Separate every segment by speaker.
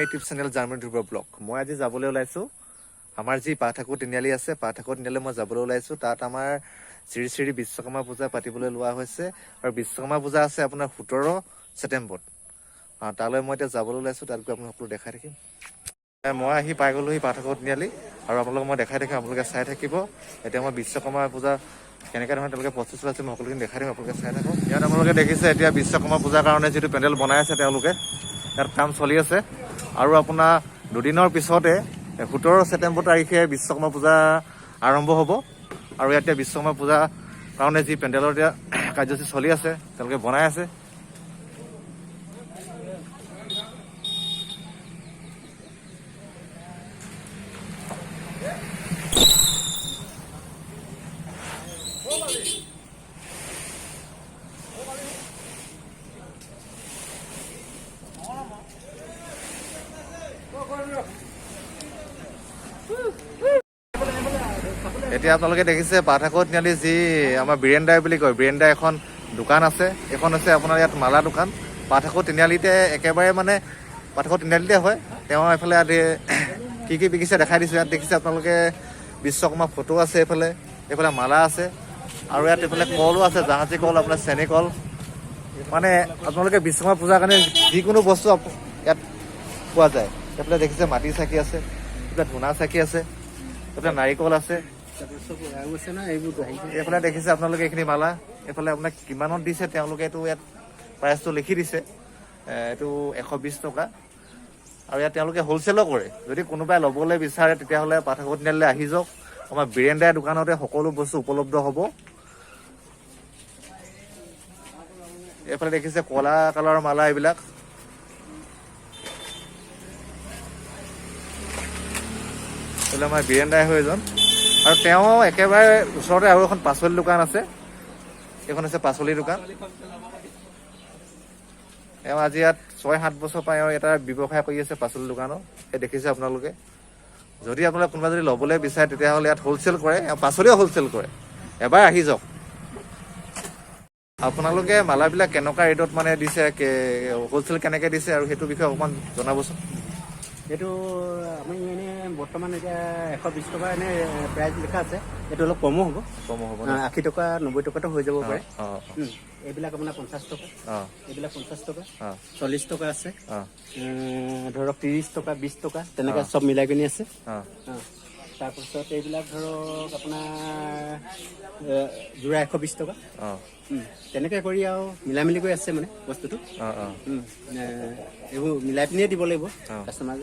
Speaker 1: YouTube channel Janmoni Dhruv blog. মই আজি যাবলৈ ওলাইছোঁ আমাৰ যি পাটাকু তিনিআলি আছে, পাটাকু তিনিআলি মই যাবলৈ ওলাইছোঁ। তাত আমাৰ শ্ৰী শ্ৰী বিশ্বকৰ্মা পূজা পাতিবলৈ লোৱা হৈছে আৰু বিশ্বকৰ্মা পূজা আছে আপোনাৰ 17 ছেপ্টেম্বৰত। তালৈ মই এতিয়া যাবলৈ ওলাইছোঁ। তাত গৈ আপোনাক সকলো দেখাই থাকিম। মই আহি পাই গ'লোহি পাটাকু তিনিআলি আৰু আপোনালোকক মই দেখাই থাকিম, আপোনালোকে চাই থাকিব। এতিয়া মই বিশ্বকৰ্মা পূজা কেনেকৈ ধৰণে তেওঁলোকে প্ৰস্তুত চলাইছে, মই সকলোখিনি দেখাই দিম, আপোনালোকে চাই থাকক। ইয়াত আপোনালোকে দেখিছে, এতিয়া বিশ্বকৰ্মা পূজাৰ কাৰণে যিটো পেণ্ডেল বনাই আছে তেওঁলোকে, ইয়াত কাম চলি আছে। আৰু আপোনাৰ দুদিনৰ পিছতে 17 ছেপ্টেম্বৰ তাৰিখে বিশ্বকৰ্মা পূজা আৰম্ভ হ'ব। আৰু ইয়াত এতিয়া বিশ্বকৰ্মা পূজাৰ কাৰণে যি পেণ্ডেলৰ এতিয়া কাৰ্যসূচী চলি আছে, তেওঁলোকে বনাই আছে। এতিয়া আপোনালোকে দেখিছে, পাঠাকত তিনিআলি যি আমাৰ বীৰেন্দাই বুলি কয়, বীৰেন্দাই এখন দোকান আছে। এইখন হৈছে আপোনাৰ ইয়াত মালা দোকান। পাঠাকত তিনিআলিতে একেবাৰে, মানে পাঠাকত তিনিআলিতে হয়। তেওঁ এইফালে ইয়াত কি কি বিকিছে দেখাই দিছোঁ। ইয়াত দেখিছে আপোনালোকে, বিশ্বকৰ্মা ফটো আছে এইফালে, এইফালে মালা আছে আৰু ইয়াত এইফালে কলো আছে, জাহাজী কল, আপোনাৰ চেনী কল। মানে আপোনালোকে বিশ্বকৰ্মা পূজাৰ কাৰণে যিকোনো বস্তু ইয়াত পোৱা যায়। এইফালে দেখিছে, মাটি চাকি আছে, এইফালে ধূনা চাকি আছে, এইফালে নাৰিকল আছে। এইফালে দেখিছে আপোনালোকে এইখিনি মালা। এইফালে আপোনাক কিমানত দিছে তেওঁলোকে, এইটো ইয়াত প্ৰাইচটো লিখি দিছে। এইটো 120 টকা। আৰু ইয়াত তেওঁলোকে হ'লচেলো কৰে। যদি কোনোবাই ল'বলৈ বিচাৰে, তেতিয়াহ'লে পাঠকত তিনিআলিলৈ আহি যাওক। আমাৰ বীৰেন্দাই দোকানতে সকলো বস্তু উপলব্ধ হ'ব। এইফালে দেখিছে কলা কালাৰৰ মালা এইবিলাক। এইফালে আমাৰ বীৰেন্দাই হৈ এজন আৰু তেওঁ একেবাৰে ওচৰতে আৰু এখন পাচলি দোকান আছে। এইখন হৈছে পাচলি দোকান। এওঁ আজি ইয়াত 6-7 বছৰ পৰা এওঁ এটা ব্যৱসায় কৰি আছে পাচলি দোকানৰ। এই দেখিছে আপোনালোকে। যদি আপোনালোকে কোনোবা যদি ল'বলৈ বিচাৰে, তেতিয়াহ'লে ইয়াত হ'লচেল কৰে, এওঁ পাচলিও হ'লচেল কৰে। এবাৰ আহি যাওক আপোনালোকে। মালাবিলাক কেনেকুৱা ৰেটত মানে দিছে, হ'লচেল কেনেকৈ দিছে আৰু সেইটো বিষয়ে অকণমান জনাবচোন।
Speaker 2: এইটো আমি এনেই বৰ্তমান এতিয়া 120 টকা এনেই প্ৰাইচ লিখা আছে। এইটো অলপ কমো হ'ব।
Speaker 1: কমো হ'ব ন?
Speaker 2: 80 টকা, 90 টকাতো হৈ যাব পাৰে। এইবিলাক আপোনাৰ 50 টকা। এইবিলাক 50 টকা। 40 টকা আছে। ধৰক 30 টকা, 20 টকা, তেনেকৈ চব মিলাই পিনি আছে। তাৰপাছত এইবিলাক ধৰক আপোনাৰ যোৰা 120 টকা। তেনেকৈ কৰি আৰু মিলাই মিলি কৰি আছে মানে বস্তুটো।
Speaker 1: অঁ অঁ
Speaker 2: এইবোৰ মিলাই পিনিয়ে দিব লাগিব কাষ্টমাৰ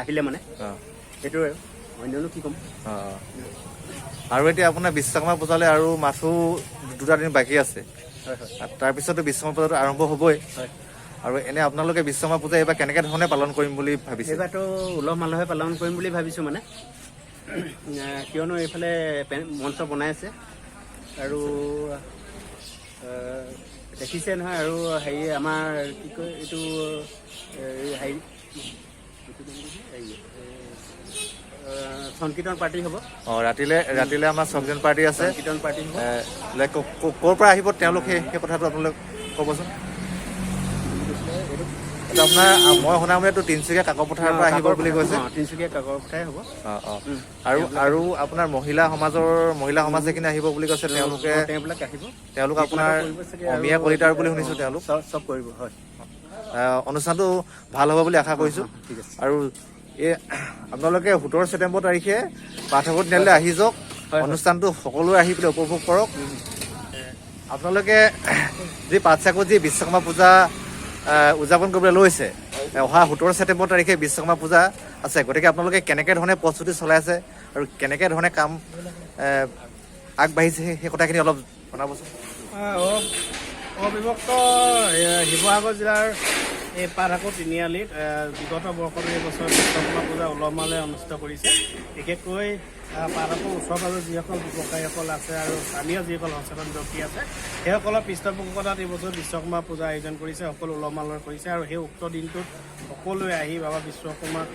Speaker 2: আহিলে মানে। সেইটো আৰু অন্যনো কি ক'ম?
Speaker 1: অঁ, আৰু এতিয়া আপোনাৰ বিশ্বকৰ্মা পূজালৈ আৰু মাথো দুটা দিন বাকী আছে।
Speaker 2: হয় হয়
Speaker 1: তাৰপিছতো বিশ্বকৰ্মা পূজাটো আৰম্ভ হ'বই।
Speaker 2: হয়।
Speaker 1: আৰু এনে আপোনালোকে বিশ্বকৰ্মা পূজা এইবাৰ কেনেকে ধৰণে পালন কৰিম বুলি ভাবিছে?
Speaker 2: এইবাৰতো উলহ মালহে পালন কৰিম বুলি ভাবিছোঁ মানে, কিয়নো এইফালে মঞ্চ বনাই আছে আৰু দেখিছে নহয়। আৰু হেৰি আমাৰ কি কয় এইটো, হেৰি এইটো নাম কি? হেৰি, সংকীৰ্তন পাৰ্টি হ'ব।
Speaker 1: অঁ, ৰাতিলে আমাৰ সংকীৰ্তন পাৰ্টি আছে।
Speaker 2: সংকীৰ্তন পাৰ্টি হ'ব।
Speaker 1: লাইক ক'ৰ পৰা আহিব তেওঁলোক, সেই কথাটো আপোনালোক ক'বচোন।
Speaker 2: এইটো
Speaker 1: এইটো আপোনাৰ মই শুনা মতে এইটো তিনিচুকীয়া কাকপথাৰৰ পৰা আহিব বুলি কৈছে।
Speaker 2: অঁ, তিনিচুকীয়া কাকপথাৰে হ'ব।
Speaker 1: অঁ অঁ আৰু আৰু আপোনাৰ মহিলা সমাজ যিখিনি আহিব বুলি কৈছে তেওঁলোকে।
Speaker 2: অঁ, তেওঁবিলাক আহিব।
Speaker 1: তেওঁলোক আপোনাৰ
Speaker 2: কৰিব চাগে আৰু।
Speaker 1: অমিয়া কলিতাৰ বুলি শুনিছো তেওঁলোক।
Speaker 2: চব কৰিব হয়।
Speaker 1: অনুষ্ঠানটো ভাল হ'ব বুলি আশা কৰিছো।
Speaker 2: ঠিক আছে।
Speaker 1: আৰু এই আপোনালোকে 17 ছেপ্টেম্বৰ তাৰিখে পাঠকত তিনিআলিলৈ আহি যাওক।
Speaker 2: হয়।
Speaker 1: অনুষ্ঠানটো সকলোৱে আহি পেলাই উপভোগ কৰক। আপোনালোকে যি পাটচাকুত যি বিশ্বকৰ্মা পূজা উদযাপন কৰিবলৈ লৈছে, অহা 17 ছেপ্টেম্বৰ তাৰিখে বিশ্বকৰ্মা পূজা আছে, গতিকে আপোনালোকে কেনেকে ধৰণে প্ৰস্তুতি চলাই আছে আৰু কেনেকে ধৰণে কাম আগবাঢ়িছে, সেই কথাখিনি অলপ জনাবচোন।
Speaker 3: অবিভক্ত শিৱসাগৰ জিলাৰ এই পাতসাঁকো তিনিআলিত বিগত বৰ্ষত এই বছৰ বিশ্বকৰ্মা পূজা উলহ মালহেৰে অনুষ্ঠিত কৰিছে। বিশেষকৈ পাতসাঁকোৰ ওচৰ পাজৰ যিসকল ব্যৱসায়ীসকল আছে আৰু স্থানীয় যিসকল সচেতন ব্যক্তি আছে, সেইসকলৰ পৃষ্ঠপোষকতাত এই বছৰ বিশ্বকৰ্মা পূজা আয়োজন কৰিছে। সকলো উলহ মালহেৰে কৰিছে আৰু সেই উক্ত দিনটোত সকলোৱে আহি বাবা বিশ্বকৰ্মাক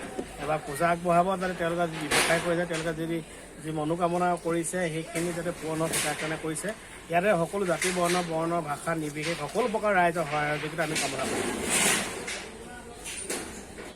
Speaker 3: এবাৰ পূজা আগবঢ়াব, যাতে তেওঁলোকে যি ব্যৱসায় কৰিছে, তেওঁলোকে যদি যি মনোকামনা কৰিছে, সেইখিনি যাতে পূৰণ হওক তাৰ কাৰণে কৰিছে। ইয়াতে সকলো জাতি, বৰ্ণ, ভাষা নিৰ্বিশেষ সকলো প্ৰকাৰ ৰাইজৰ সহায় সহযোগিতা আমি কামনা কৰিছোঁ।